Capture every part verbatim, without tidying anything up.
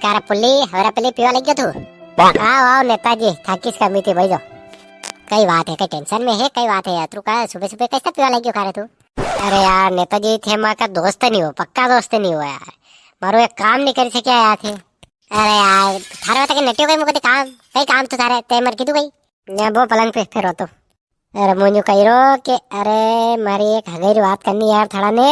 कारे पुल्ली, हवरा पेली पीवा लग गयो तू? आओ, आओ नेताजी, थाकी ज कमी थी, बैठ जाओ। कई बात है, कई tension में है, कई बात है यार, तू का सुबह सुबह कैसे पीवा लग गयो कारे तू? अरे यार नेताजी, थे मारा का दोस्त नी हो, पक्का दोस्त नी हो यार। मारो एक काम नी करी सकिया यार थे। अरे यार, थारे वाते के नटियो कई मुकते काम, कई काम तो थारे, ते मर कीधु कई? ने वो पलंग पे फेरो तो। अरे मूं यूं कही रो के, अरे, मारी एक हगई री बात करनी यार थारा ने,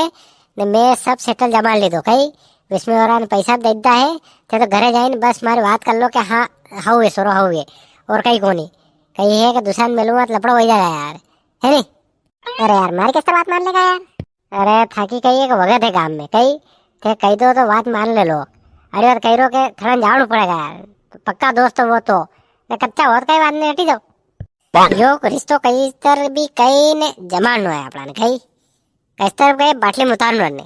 ने मैं सब settle जमा लीधो कई, विस्मे वारा ने पैसा दे दीधा है, थे तो घरे जाइन बस मारी बात कर लो के हाँ, हाउ है, सोरो हाउ है, और कई कोनी। कई है के दूसरा ने मिलूंगा तो लफड़ो हो जाएगा यार, है नी? अरे यार, मारी किस तरह बात मान लेगा यार? अरे, थाकी कई एक वगत है गाम में, कई थे कही दो तो बात मान ले लो। अरे, और कही रो के थोड़ा जाणू पड़ेगा यार, पक्का दोस्त हो वो तो, ने कच्चा हो तो कई बात नी, हटी जाओ। यो रिश्तो कई तर भी कई ने जमानो है अपना ने कई, कई तर कई बाटली में उतारनो ने।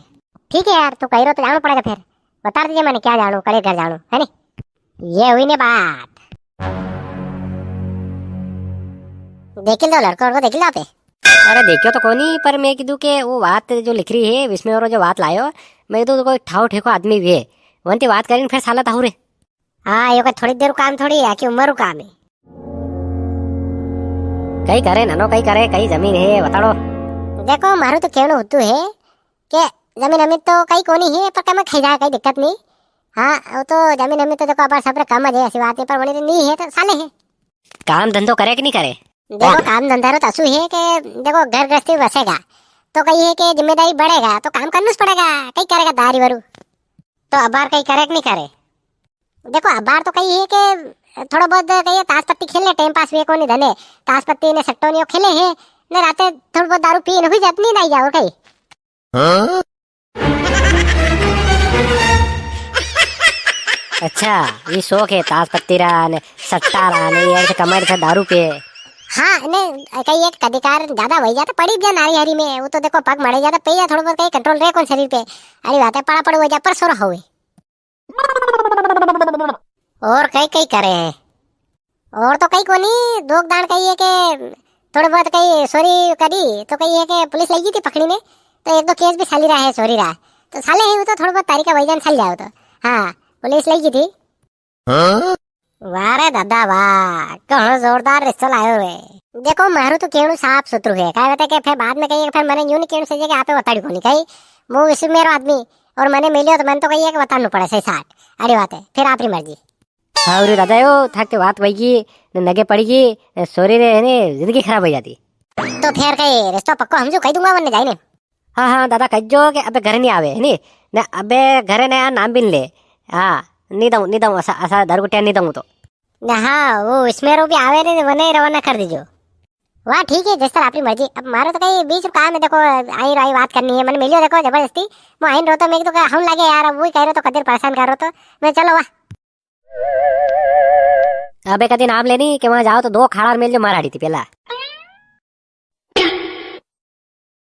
ठीक है यार, तू कही रो तो जाणू पड़ेगा फिर। बता दीजिए मने क्या जाणू, कड़े घर जाणू, है नी? ये हुई ने बात। देखी लो लड़को, लड़को देखी लो आपे। अरे देखियो तो कोनी, पर मैं कीधु के वो बात जो लिख री है, विस्मे वारो जो बात लायो, मैं तो कोई ठाव ठेको आदमी भी है, वंती बात करीन फिर साला ताहू रे। हाँ, यो कोई थोड़ी देर रो काम थोड़ी है, आखी उम्र रो काम है। कई करे नानो, कई करे, कई जमीन है, बताड़ो। देखो, मारू तो केणो होतु है के जमीन अमीन तो कई कोनी है, पर कम खाई जाए, कई दिक्कत नी। हाँ, वो तो जमीन अमीन तो देखो, अपन सब रे कम है, ऐसी बात नी, पर वणी नी है तो साले है। काम धंधो करे कि नी करे? देखो, काम धंधा रो तो असु है के देखो, घर गृहस्थी बसेगा, तो कई है के जिम्मेदारी बढ़ेगा, तो काम करना ज पड़ेगा, कई करेगा दारी वरू। तो अबार कई करे कि नी करे? देखो, अबार तो कई है के थोड़ा बहुत कई ताश पत्ती खेल ले, time pass वे कोनी धने, ताश पत्ती ने सट्टो ने यो खेले है, ने राते थोड़ा बहुत दारू पी ने हुई जात नी ना, और कई। हाँ? अच्छा, ये शौक है ताश पत्ती रा ने सट्टा रा ने, ये ऐसे कमाई रा दारू पे। हाँ, ने कई एक अधिकार ज्यादा वही जाता, पड़ी गया नारी हरी में, वो तो देखो पग मड़े जाता, पे या थोड़ा बहुत कई control रहे कोनी शरीर पे। अरे बात है, पड़ा पड़ हो जा, पर सोरो हुए। और कई कई करे है? और तो कई कोनी, दो दाण कई है के थोड़े बहुत कई चोरी करी, तो कई है के पुलिस लई गई थी पकड़ी ने, तो एक दो case भी साली रा है चोरी रा, तो साले है वो तो थोड़ा बहुत तारीका भाईजान साल जाओ तो। हाँ, पुलिस लई गई थी। हाँ? वाह रे दादा वाह, घणो जोरदार रिश्तो लायो है। देखो, मारू तो केणू साफ सुथरू है, काय बता के फिर बाद में कई, फिर मने यूं नी केणू सही के आपे बताड़ी कोनी कई, मूं विस्मेरो आदमी, और मने मिलियो तो मने तो कई है के बतानू पड़े सही साठ। अड़ी बात है, फिर आपरी मर्जी। हाँ रे दादा, यो थाके बात वई गी, ने नगे पड़ी गी, ने चोरी रे, है नी, जिंदगी खराब हो जाती। तो फिर कई रिश्तो पक्को हमजू कही दूंगा वन्ने जाइने। हाँ, हाँ, दादा, कह जो के अबे घरे नी आवे, है नी? ने अबे घरे ने आ नाम भी नी ले। हाँ, नी दऊं, नी दऊं, असा, असा दारू कुट्टिया नी दऊं तो। ने हाँ, वो विस्मेरो भी आवे ने, वने रवाना कर दीजो। वाह, ठीक है, जस तर आपरी मर्जी। अब मारो तो कई बीच काम है, देखो, आई रो आई बात करनी है, मने मिलियो देखो जबरदस्ती। मूं आइन रो तो मैं तो हम लागे यार, अब वही कह रो तो कदर परेशान कर रो तो। मैं चलो वाह। अबे कदी नाम लेनी के वां जाओ तो दो खाड़ा मेल जो माराड़ी थी पेला।